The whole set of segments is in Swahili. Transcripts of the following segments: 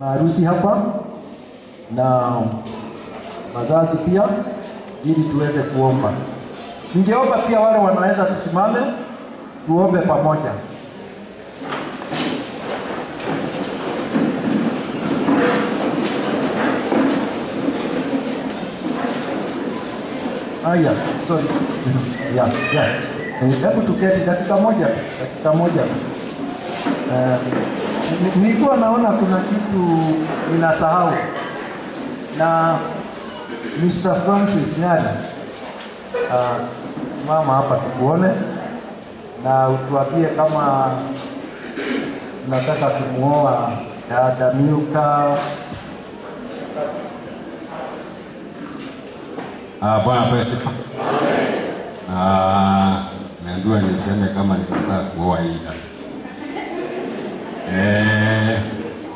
Harusi hapa na wazazi pia, ili tuweze kuomba. Ningeomba pia wale wanaweza tusimame tuombe pamoja. Aya, sorry. Yeah. Hebu tuketi dakika moja, dakika moja. Nilikuwa naona kuna kitu ninasahau. Na Mr. Francis Nyari, mama hapa tukuone na utuambie kama unataka kumuoa dada Milka. Bwana apewe sifa. Niambiwa niseme kama ninataka kuoa hii dada.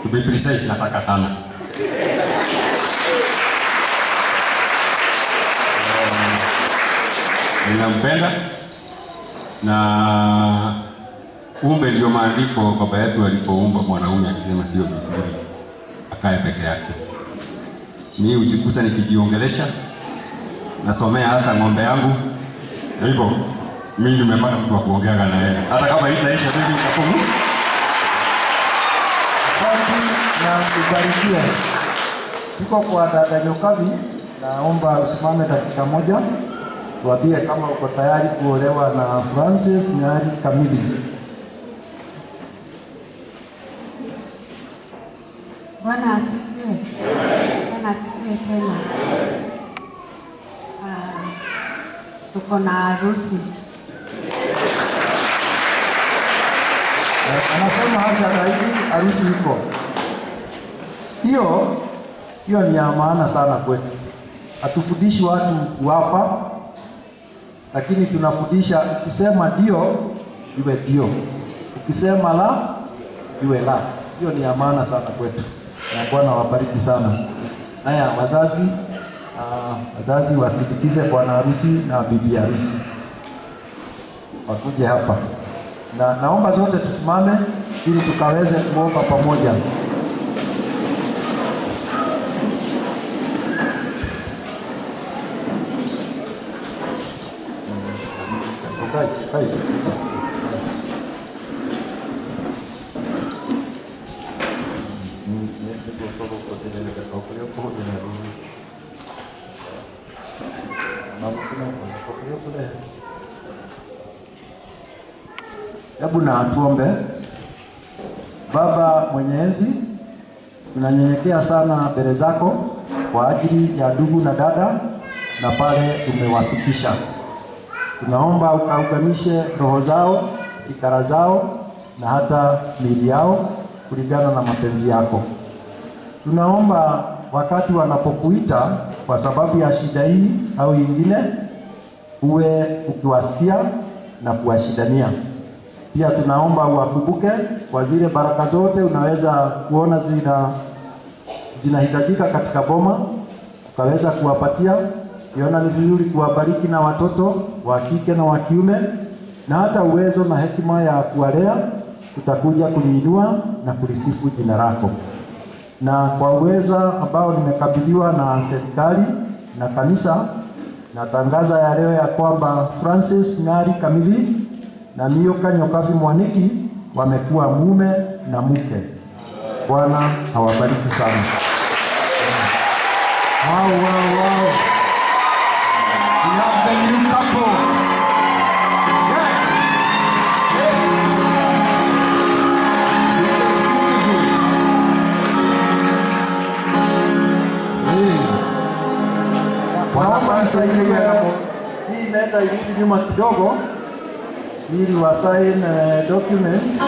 To be precise, nataka sana. Ninampenda na umbe ndio maandiko baba yetu alipoumba mwanaume akisema sio vizuri akae peke yake. Mimi hujikuta nikijiongelesha, nasomea hata ng'ombe yangu. Na hivyo mimi nimepata mtu wa kuongea na yeye. Hata kama itaisha mimi nitakumu. Na ubarikiwe. Tuko kwa dada Nyokabi, naomba usimame dakika moja. Tuambie kama uko tayari kuolewa na Francis Nyari Kamili. Bwana asifiwe. Bwana asifiwe tena. Tuko na harusi. Anasema hata zaidi harusi iko. Hiyo ni ya maana sana kwetu. Hatufundishi watu kuapa, lakini tunafundisha ukisema ndio iwe ndio, ukisema la iwe la. Hiyo ni ya maana sana kwetu. Na Bwana wabariki sana. Haya, wazazi, wazazi wasindikize bwana harusi na bibi harusi wakuje hapa. Na naomba zote tusimame ili tukaweze kuomba pamoja. Hebu na tuombe. Baba mwenye enzi, tunanyenyekea sana mbele zako kwa ajili ya ndugu na dada na pale umewafikisha. Tunaomba ukaunganishe roho zao, fikra zao na hata miili yao kulingana na mapenzi yako. Tunaomba wakati wanapokuita kwa sababu ya shida hii au nyingine, uwe ukiwasikia na kuwashidania. Pia tunaomba uwakumbuke kwa zile baraka zote unaweza kuona zinahitajika katika boma, ukaweza kuwapatia. Kiona ni vizuri kuwabariki na watoto wa kike na wa kiume, na hata uwezo na hekima ya kuwalea. Tutakuja kuliinua na kulisifu jina lako. Na kwa uweza ambao nimekabidhiwa na serikali na kanisa, natangaza ya leo ya kwamba Francis Nyari Kamili na Milka Nyokabi Mwaniki wamekuwa mume na mke. Bwana awabariki sana. Wow, wow, wow. We have the new couple. Yeah. Yeah. Hey. Naomba nisaidiwe hii meza irudi nyuma kidogo ili wa sign documents.